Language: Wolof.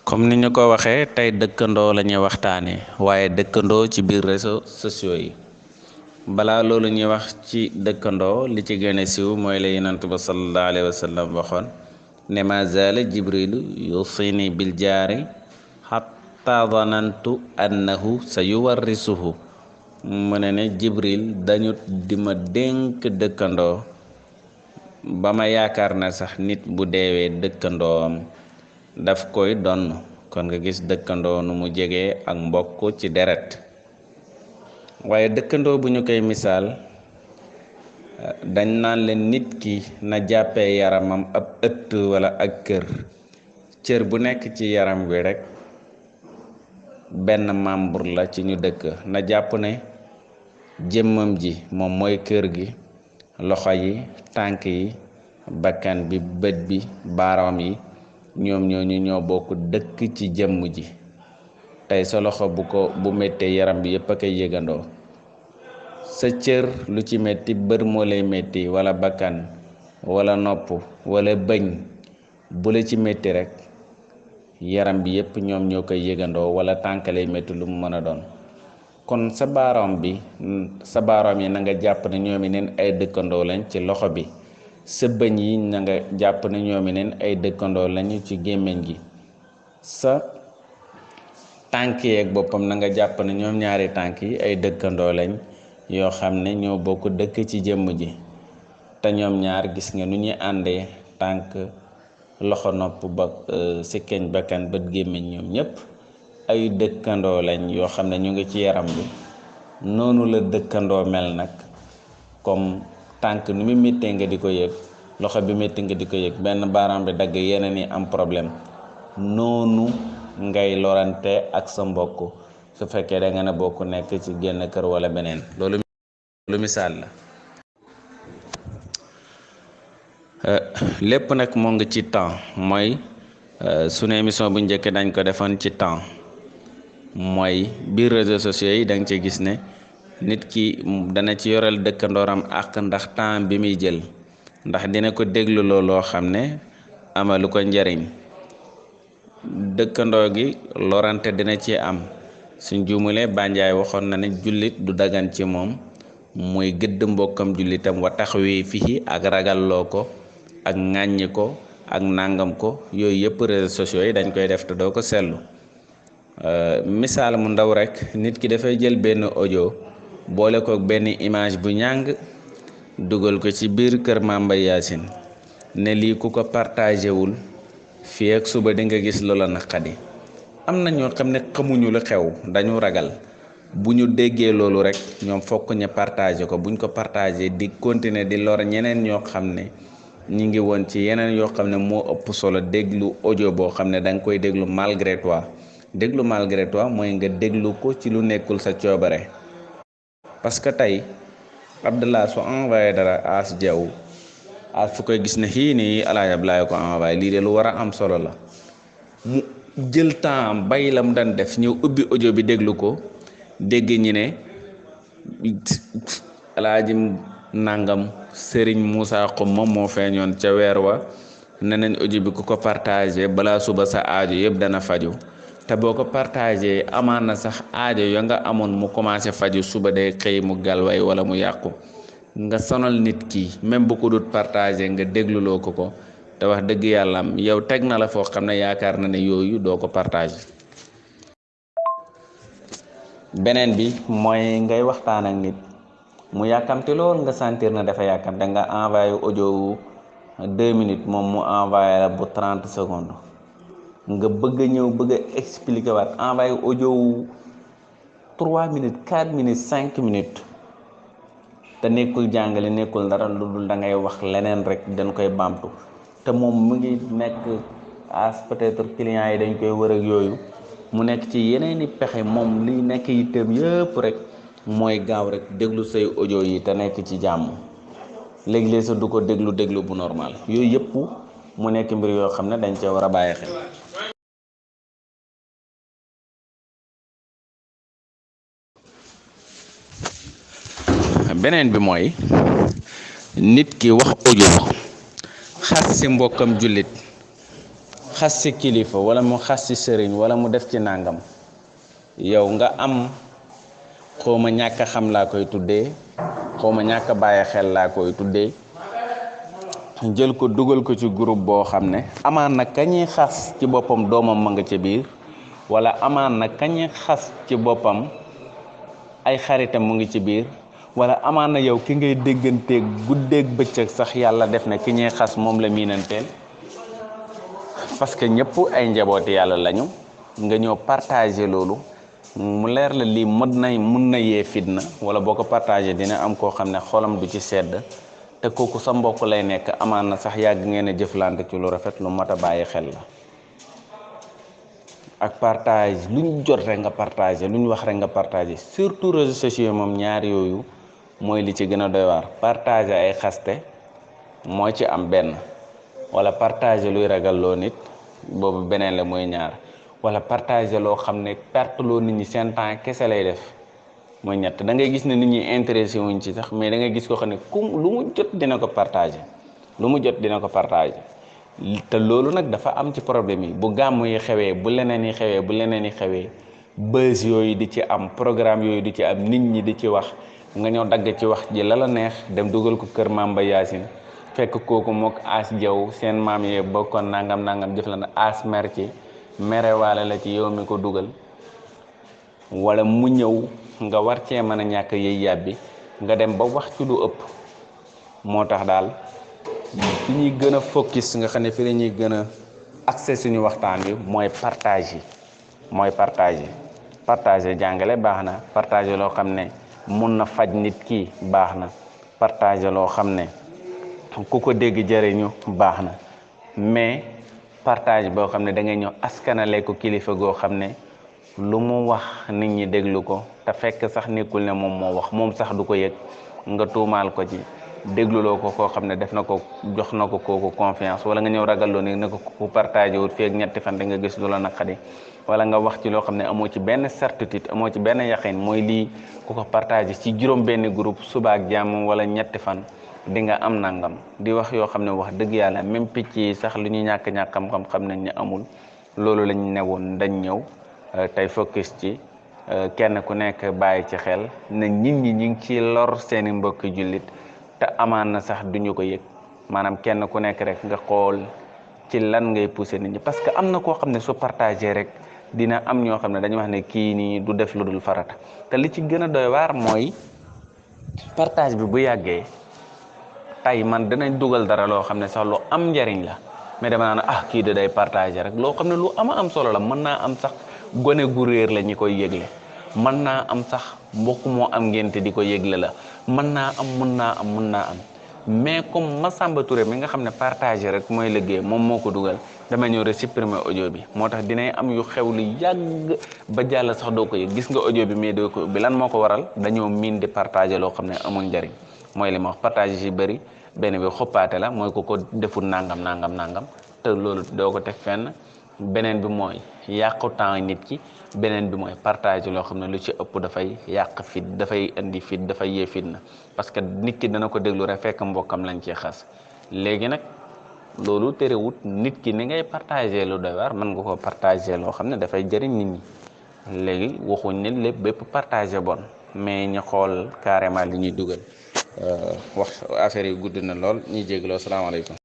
comme ni ñu ko waxee tey dëkkandoo la ñuy waxtaanee waaye dëkkandoo ci biir réseaux sociaux yi balaa loolu ñuy wax ci dëkkandoo li ci gën a siiw mooy la yonent ba sallallahu alayhi wa sallam waxoon ne ma zaala jibrilu yusini bil jaari xatta zanantu annahu sa yuwarrisuhu mu ne jibril dañu di ma dénk dëkkandoo ba ma yaakaar na sax nit bu deewee dëkkandoom daf koy donn kon nga gis dëkkandoo nu mu jege ak mbokk ci deret waaye dëkkandoo bu ñu koy misaal dañ naan leen nit ki na jàppee yaramam ab ëtt wala ak kër cër bu nekk ci yaram wi rekk benn membre la ci ñu dëkk na jàpp ne jëmmam ji moom mooy kër gi loxo yi tànk yi bakkan bi bët bi baaraam yi ñoom ñooñu ñoo bokk dëkk ci jëmm ji tey sa loxo bu méttee yaram bi yépp a koy yëgandoo sa cër lu ci metti bër moo lay metti wala bakkan wala nopp wala bëñ bu la ci metti rekk yaram bi yépp ñoom ñoo koy yëgandoo wala tànk lay metti lu mu mën a doon kon sa baaraam yi na nga jàpp ne ñoomi neen ay dëkkandoo lañ ci loxo bi sa bëñ yi na nga jàpp ne ñoomi neen ay dëkkandoo lañu ci gémmiñ gi sa tànk yeeg boppam na nga jàpp ne ñoom ñaari tànk yi ay dëkkandoo lañ yoo xam ne ñoo bokk dëkk ci jëmm ji te ñoom ñaar gis nga nu ñuy àndee tànk loxo nopp ba sikkeñ bakkan bët gémmiñ ñoom ñépp ay dëkkandoo lañ yoo xam ne ñu ngi ci yaram bi noonu la dëkkandoo mel nag comme tànk nu mu méttee nga di ko yëg loxo bi métti nga di ko yëg benn baaraam bi dagg yeneen yi am problème noonu ngay lorante ak sa mbokk su fekkee da nga ne bokk nekk ci génn kër wala beneen loolu misaal la lépp nag moo ngi ci temps mooy sunu émission bu njëkk dañ ko defoon ci temps mooy biir réseaux sociaux yi da nga ci gis ne nit ki dana ci yoral dëkkandooram ak ndax temps bi muy jël ndax dina ko déglu loo xam ne amalu ko njariñ dëkkandoo gi lorante dina ci am suñ juumulee bànjaay waxoon na ne jullit du dagan ci moom muy gëdd mbokkam jullitam wa taxawee fii ak ragalloo ko ak ŋàññi ko ak nàngam ko yooyu yëpp réseaux sociaux yi dañ koy def te doo ko seetlu misaal mu ndaw rekk nit ki dafay jël benn audio boole ko benn image bu ñàng dugal ko ci biir kër Mame Mbaye Yacine ne lii ku ko partagé wul fii ak suba di nga gis loola naqadi am na ñoo xam ne xamuñu lu xew dañu ragal bu ñu déggee loolu rekk ñoom fokk ñu partagé ko buñ ko partagé di continuer di lor ñeneen ñoo xam ne ñi ngi woon ci yeneen yoo xam ne moo ëpp solo déglu audio boo xam ne da nga koy déglu malgré toi déglu malgré toi mooy nga déglu ko ci lu nekkul sa coobare parce que tey Abdallah su envoyé dara As Jaw As fu koy gis ne xii nii Alaaji Ablaay ko envoyé lii de lu war a am solo la mu jël temps am bàyyi la mu daan def ñëw ubbi audio bi déglu ko dégg ñi ne Alaaji nangam Serigne Moussa Xuma moo feeñoon ca weer wa ne nañ audio bi ku ko partagé balaa suba sa aajo yëpp dana faju te boo ko partagé amaan na sax aajo ya nga amoon mu commencé faju suba day xëy mu galway wala mu yàqu nga sonal nit ki même bu ko dut partagé nga dégluloo ko te wax dëgg yàlla yow teg na la foo xam ne yaakaar na ne yooyu doo ko partagé. beneen bi mooy ngay waxtaan ak nit mu yàkkamte lool nga sentir na dafa yàkkamte nga envoyé audio wu 2 minutes moom mu envoyé la bu 30 secondes nga bëgg a ñëw bëgg a expliqué waat envoyé audio wu 3 minutes 4 minutes 5 minutes te nekkul jàngale nekkul dara lu dul da ngay wax leneen rek dañ koy baamtu te moom mu ngi nekk as peut-être clients yi dañ koy wër ak yooyu mu nekk ci yeneeni pexe moom li nekk yitteem yëpp rek mooy gaaw rek déglu say audio yi te nekk ci jàmm léegi-léeg sa du ko déglu bu normal yooyu yëpp mu nekk mbir yoo xam ne dañ cee war a bàyyi xel. beneen bi mooy nit ki wax audio xas ci mbokkam jullit xas ci kilifa wala mu xas ci sëriñ wala mu def ci nàngam yow nga am xawma ñàkk a xam laa koy tuddee xawma ñàkk a bàyyi xel laa koy tuddee jël ko dugal ko ci groupe boo xam ne amaan na kañuy xas ci boppam doomam ma nga ca biir wala amaan na kañuy xas ci boppam ay xaritam mu ngi ci biir wala amaan na yow ki ngay dégganteeg guddeeg bëccëg sax yàlla def na ki ñuy xas moom la miinanteel parce que ñëpp ay njabooti yàlla lañu nga ñëw partager loolu mu leer la lii mën na yee fitna wala boo ko partager dina am koo xam ne xolam du ci sedd te kooku sa mbokk lay nekk amaan na sax yàgg ngeen a jëflante ci lu rafet lu mat a bàyyi xel la ak partage lu ñu jot rek nga partager lu ñu wax rek nga partager surtout réseaux sociaux moom ñaar yooyu mooy li ci gën a doy waar partager ay xaste moo ci am benn wala partager luy ragal loo nit boobu beneen la mooy ñaar wala partager loo xam ne perte loo nit ñi seen temps kese lay def mooy ñett da ngay gis ne nit ñi intéressé wuñ ci sax mais da ngay gis ko xam ne lu mu jot dina ko partager te loolu nag dafa am ci problème yi bu gàmm yi xewee bu leneen yi xewee buzz yooyu di ci am programme yooyu di ci am nit ñi di ci wax nga ñëw dagg ci wax ji la neex dem dugal ko kër Mamba Yaasin fekk kooku mook as jaw seen maam yee bokkoon nangam jëf la na as mer ci merewaale la ci yow mi ko dugal wala mu ñëw nga war cee mën a ñàkk yëy yàbbi nga dem ba wax ci lu ëpp moo tax daal fi ñuy gën a focus nga xam ne fi la ñuy gën a accès suñu waxtaan wi mooy partager jàngale baax na partager loo xam ne mun na faj nit ki baax na partager loo xam ne ku ko dégg jëriñu baax na mais partage boo xam ne da ngay ñëw askanale ko kilifa goo xam ne lu mu wax nit ñi déglu ko te fekk sax nekkul ne moom moo wax moom sax du ko yëg nga tuumaal ko ci dégluloo ko koo xam ne def na ko jox na ko kooku confiance wala nga ñëw ragalloo ni ne ko ku partagé wut fii ak ñetti fan da nga gis du la naqadi wala nga wax ci loo xam ne amoo ci benn certitude amoo ci benn yaqin mooy lii ku ko partagé ci juróom benn groupe suba ak jàmm wala ñetti fan di nga am nangam di wax yoo xam ne wax dëgg yàlla même picc yi sax lu ñuy ñàkk xam nañ ne amul loolu lañ newoon dañ ñëw tey focus ci kenn ku nekk bàyyi ci xel ne nit ñi ngi ci lor seeni mbokki jullit te amaan na sax duñu ko yëg maanaam kenn ku nekk rek nga xool ci lan ngay pousser nit ñi parce que am na koo xam ne su partagé rek dina am ñoo xam ne dañu wax ne kii nii du def lu dul farata te li ci gën a doy waar mooy partage bi bu yàggee tey man dinañ dugal dara loo xam ne sax lu am njariñ la mais dama naan kii de day partagé rek loo xam ne lu am solo la mën naa am sax gone gu réer la ñi koy yëgle mën naa am sax mbokk moo am ngénte di ko yëgle la mën naa am mais comme Massamba Touré mi nga xam ne partagé rek mooy liggéey moom moo ko dugal dama ñëw rek supprimer audio bi moo tax dinay am yu xew lu yàgg ba jàll sax doo ko yëg gis nga audio bi mais doo ko bi lan moo ko waral dañoo miin di partagé loo xam ne amul njariñ mooy li ma wax partagé ci bëri benn bi xoppaate la mooy ko deful nangam te loolu doo ko teg fenn beneen bi mooy yàqu temps nit ki beneen bi mooy partage loo xam ne lu ci ëpp dafay yàq fit dafay indi fit dafay yee fit na parce que nit ki dana ko déglu rek fekk mbokkam lañ ci xas léegi nag loolu terewut nit ki ni ngay partager lu doy waar mën nga ko partager loo xam ne dafay jëriñ nit ñi léegi waxuñ ne lépp bépp partager bon mais ñu xool carrément li ñuy dugal wax affaire yi gudd na lool ñuy jégloo salaamaaleykum